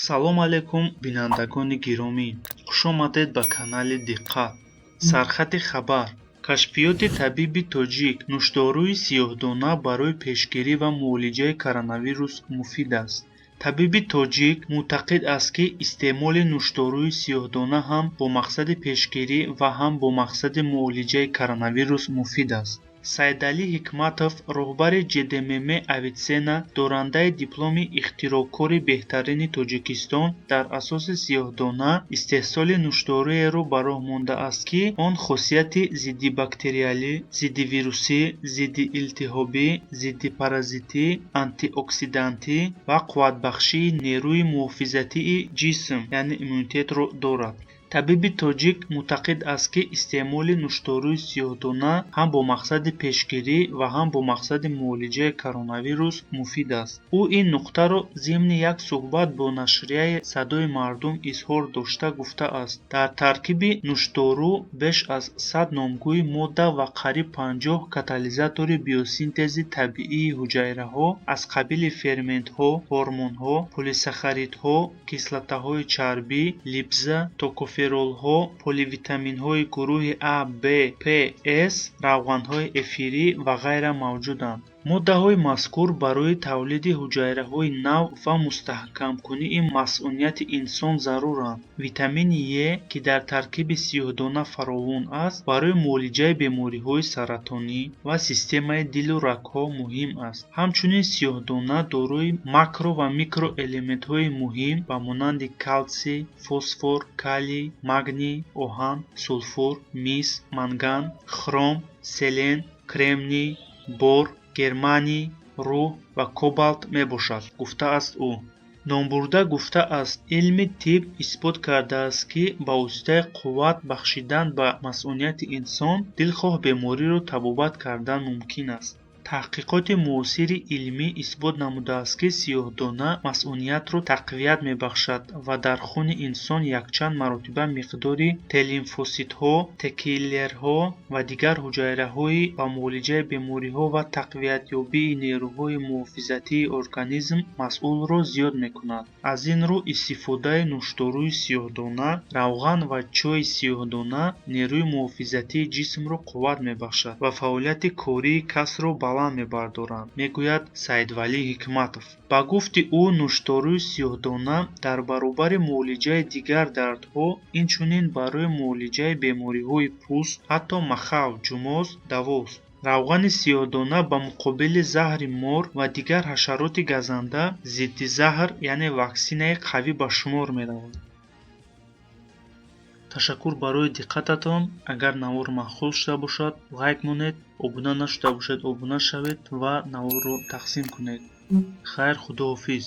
Салом алейкум, бинандагони гиромӣ! Хушомадед ба канали Диққат. Сархати хабар: кашфиёти табиби тоҷик: нӯшдоруи сиёҳдона барои пешгирӣ ва муолиҷаи коронавирус муфид аст. Табиби тоҷик мӯътақид аст, ки истеъмоли нӯшдоруи сиёҳдона ҳам бо мақсади пешгирӣ ва ҳам бо мақсади муолиҷаи коронавирус муфид аст. Сайдалӣ Ҳикматов, роҳбари ҶДММ «Авитсена», дорандаи дипломи ихтироъкори беҳтарини Тоҷикистон, дар асоси сиёҳдона истеҳсоли нӯшдоруеро ба роҳ мондааст, ки он хосияти зиддибактериалӣ, зиддивирусӣ, зиддиилтиҳобӣ, зиддипаразитӣ, антиоксидантӣ ва қувватбахшии нерӯи муҳофизатии ҷисм, яъне иммунитетро дорад. Табиби тоҷик мӯътақид аст, ки истеъмоли нӯшдоруи сиёҳдона ҳам бо мақсади пешгирӣ ва ҳам бо мақсади муолиҷаи коронавирус муфид аст. Ӯ ин нуқтаро зимни як суҳбат бо нашрияи «Садои мардум» изҳор дошта гуфтааст: дар таркиби нӯшдору беш аз 100 номгӯи модда ва қариб 50 катализатори биосинтези табиии ҳуҷайраҳо аз қабили ферментҳо, гормонҳо, полисахаридҳо, кислотаҳои чарбӣ, липза, токоферолҳо, поливитаминҳои гурӯҳи А, Б, П, С, равғанҳои эфирӣ ва ғайра мавҷуданд. Моддаҳои мазкур барои тавлиди ҳуҷайраҳои нав ва мустаҳкамкунии масунияти инсон заруранд. Витамини Е, ки дар таркиби сиёҳдона фаровон аст, барои муолиҷаи бемориҳои саратонӣ ва системаи дилу рагҳо муҳим аст. Ҳамчунин сиёҳдона дорои макро ва микроэлементҳои муҳим ба монанди калтсий, фосфор, калий, магний, оҳан, сулфур, мис, манган, хром, селен, кремний, бор, германий, рӯҳ ва кобалт мебошад, гуфтааст ӯ. Номбурда гуфтааст: илми тиб исбот кардааст, ки ба воситаи қувват бахшидан ба масунияти инсон дилхоҳ бемориро табобат кардан мумкин аст. Таҳқиқоти муосири илмӣ исбот намудааст, ки сиёҳдона масуниятро тақвият мебахшад ва дар хуни инсон якчанд маротиба миқдори Т-лимфоситҳо, Т-киллерҳо ва дигар ҳуҷайраҳои ба муолиҷаи бемориҳо ва тақвиятёбии нерӯҳои муҳофизатии организм масъулро зиёд мекунад. Аз ин рӯ, истифодаи нӯшдоруи сиёҳдона, равған ва чойи сиёҳдона нерӯи муҳофизатии ҷисмро қувват мебахшад ва фаъолияти кории касро баланд мебардоранд, мегӯяд Саидвалӣ Ҳикматов. Ба гуфти ӯ, нӯшдоруи сиёҳдона дар баробари муолиҷаи дигар дардҳо, инчунин барои муолиҷаи бемориҳои пӯст, ҳатто махав, ҷумоз давост. Равғани сиёҳдона ба муқобили заҳри мор ва дигар ҳашароти газанда зидди заҳр, яъне ваксинаи қавӣ ба шумор меравад. Ташаккур барои диққататон. Агар навор маъқул шуда бошад, лайк монед, обуна нашуда бошед, обуна шавед ва наворро тақсим кунед. Хайр, худоҳофиз.